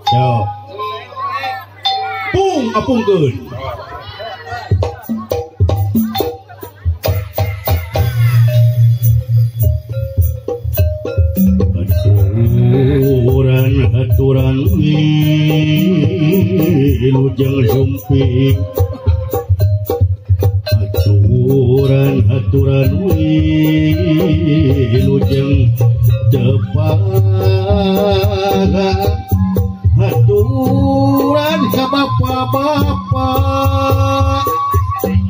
Sok. Pung apungkeun. Aturan aturan wilujeng sumping. Aturan aturan wilujeng tepang. Aturan ka bapak-bapak,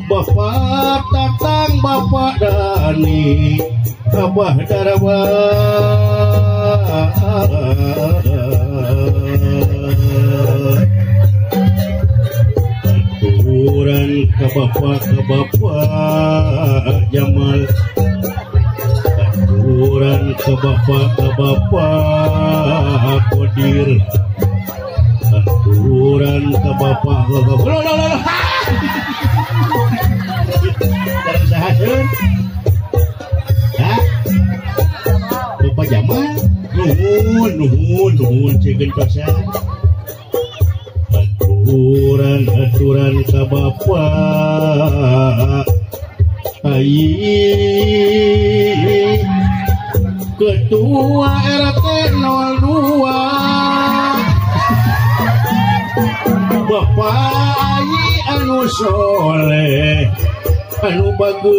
Bapak Tatang, Bapak Dani, Abah Darwa. Aturan ka bapak ka bapak Jamal, aturan ka bapak ka bapak Kodir, aturan ka bapak ka bapak. Loh, loh, loh. Bapak Jamal, nuhun, nuhun, nuhun, cegen tosan. Aturan, aturan ka bapak Ayi, Ketua RT 02, Bapak Ayi anu soleh, anu bagus.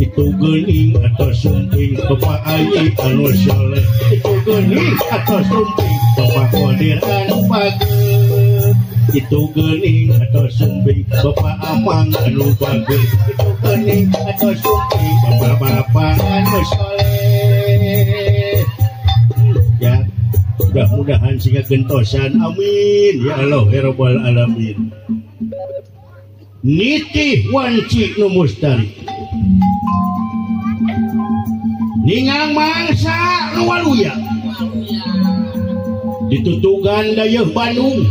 Itu geuning atau sumping Bapak Ayi anu soleh, itu geuning atau sumping Bapak Kodir anu bagus, itu geuning atau sumping Bapak Amang anu bagus, itu geuning atau sumping Bapak-bapak anu soleh. Ya, mudah-mudahan sehingga gentosan, amin ya Allah ya Rabbal alamin. Nitih wanci nu mustari, ningang mangsa nu waluya, ditutugan dayeuh Bandung,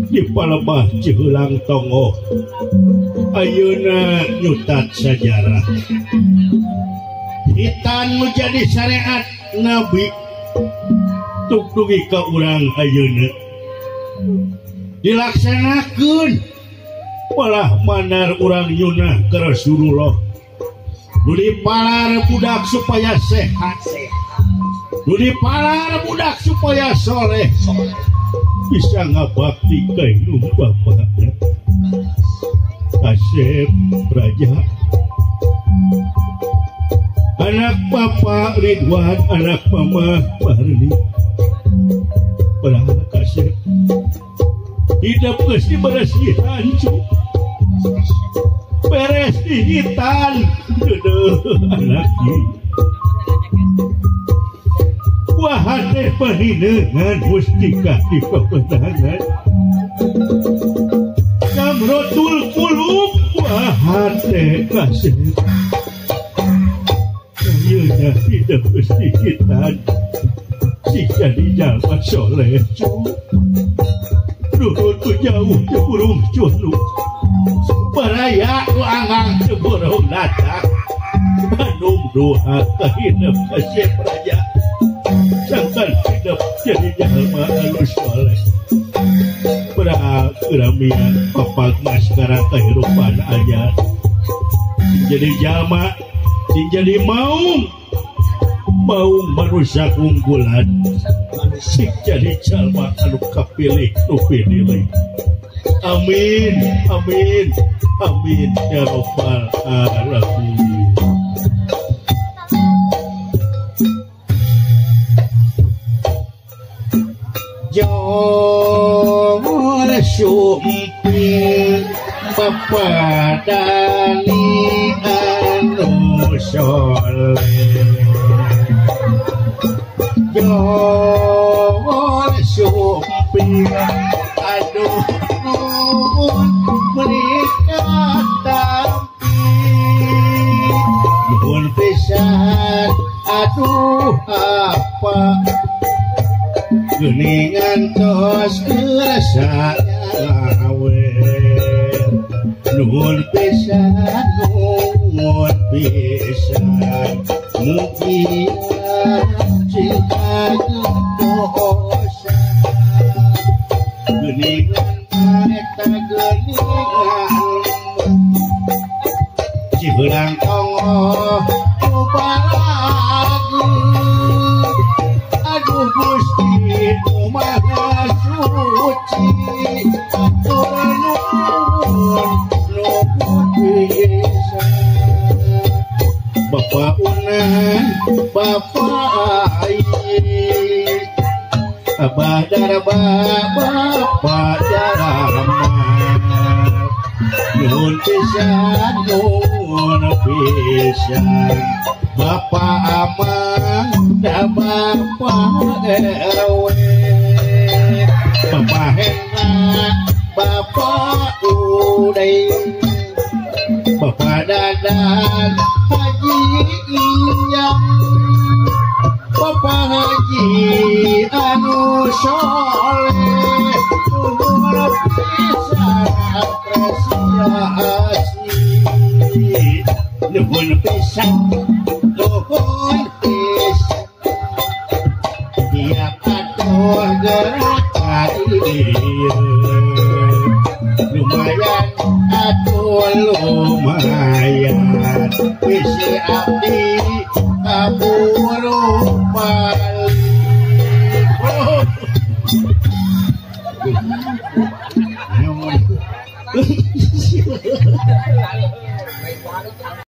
di palebah Ciheulang Tongoh, ayeuna nyutat sajarah. Hitan menjadi syariat Nabi, tuk dugi ka urang ayeuna dilaksanakeun. Malah manar urang nyunah ke Rasulullah, nu dipalar budak supaya sehat, nu dipalar budak supaya soleh, bisa ngabakti ka indung bapakna. Asep Raja, anak bapak Ridwan, anak mama Marli, padahal kasep hidup geus diberesihan cu, beres dihitan deudeuh anak ieu. Wah hate pahineungan mustika di papenangan, kamrotul qulub wah hate kasep. Ayeuna hidup geus dihitan sing jadi jalma soleh cu. Nuhun tu jauh teu burung cunu, baraya nu anggang teu burung datang. Bandung duha kahinep kasep raja, sangkan hidup jadi jalma anu soleh. Beramian papak maskara kehidupan aja, jadi jalma, jadi maung, maung manusia unggulan, sing jadi jalma anu kapilih nu pinilih. Amin, amin, amin ya robbal alamin. Jor sumping Bapak Dani anu soleh, Jor sumping aduh nuhun menika tampi, nuhun pisan aduh apa geuningan tos kerasa awe. Nuhun pisan, nuhun pisan, Mugia cinta dosa geuningan eta geuningan Ciherang tongoh balagu aduh Gusti nu Maha Suci atur nuhun nu pisan Bapak Unan Bapak Ai Abah Darba Bapak Darma nuhun pisan nuhun pisan Bapak Amang da Bapak RW Bapak Hendra Bapak Uday Bapak Dadan Haji Iyang Bapak Haji anu soleh nuhun pisan apresiasi nuhun pisan nuhun pisan tiap atuh gerak ka dieu lumayan atuh lumayan bisi abdi kaburu balik. Oh.